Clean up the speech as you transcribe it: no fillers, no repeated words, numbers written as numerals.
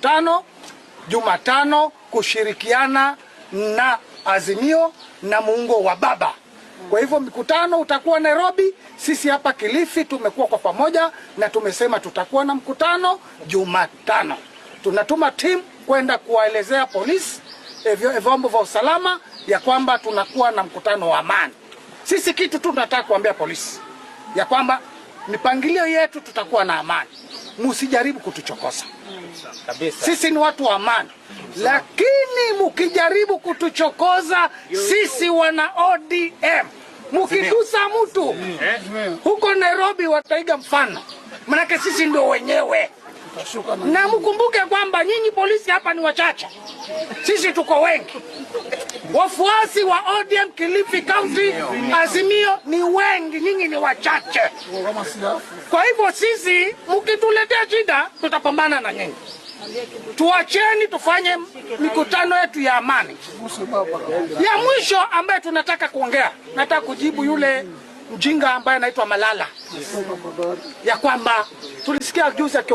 mkutano Jumatano kushirikiana na Azimio na muungo wa Baba. Kwa hivyo mkutano utakuwa Nairobi. Sisi hapa Kilifi tumekuwa kwa pamoja na tumesema tutakuwa na mkutano Jumatano. Tunatuma timu kwenda kuwaelezea polisi, vyombo vya usalama ya kwamba tunakuwa na mkutano wa amani. Sisi kitu tu tunataka kuambia polisi ya kwamba mipangilio yetu tutakuwa na amani, msijaribu kutuchokoza. Kabisa. Sisi ni watu wa amani, lakini mkijaribu kutuchokoza sisi wana ODM, mkigusa mtu huko Nairobi wataiga mfano, manake sisi ndio wenyewe. Na mkumbuke kwamba nyinyi polisi hapa ni wachache, sisi tuko wengi. Wafuasi wa ODM Kilifi County Azimio ni wengi, nyinyi ni wachache. Kwa hivyo sisi, mkituletea shida, tutapambana na nyinyi. Tuacheni tufanye mikutano yetu ya amani. Ya mwisho ambaye tunataka kuongea, nataka kujibu yule mjinga ambaye anaitwa Malala ya kwamba tulisikia juzi akiongea.